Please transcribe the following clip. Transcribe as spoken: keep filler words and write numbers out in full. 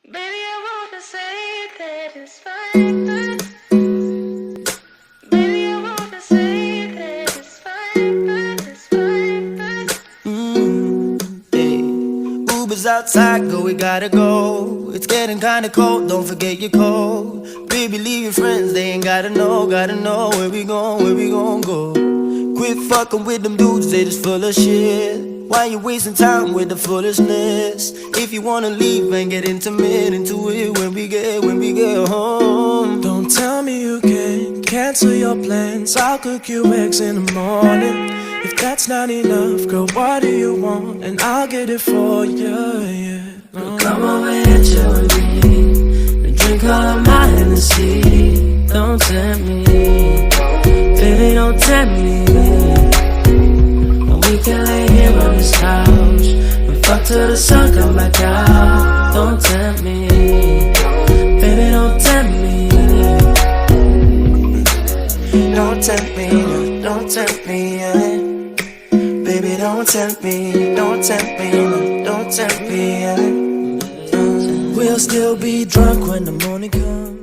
Baby, I wanna say that it's fine, but baby, I wanna say that it's fine, but it's fine, but Mm, hey. Uber's outside, go, we gotta go. It's getting kinda cold, don't forget your coat. Baby, leave your friends, they ain't gotta know, gotta know where we gon', where we gon' go. Quit fucking with them dudes, they just full of shit. Why you wasting time with the foolishness? If you wanna leave and get intimate into it when we get, when we get home. Don't tell me you can't cancel your plans. I'll cook you eggs in the morning. If that's not enough, girl, what do you want? And I'll get it for you, yeah. Come over here, chill with me. And drink all of my Hennessy. Don't tempt me, baby, don't tempt me. And we can lay here on this couch and fuck till the sun come back out. Don't tempt me, baby, don't tempt me. Don't tempt me, no, don't tempt me, yeah. Baby, don't tempt me, don't tempt me, no, don't tempt me, yeah. We'll still be drunk when the morning comes.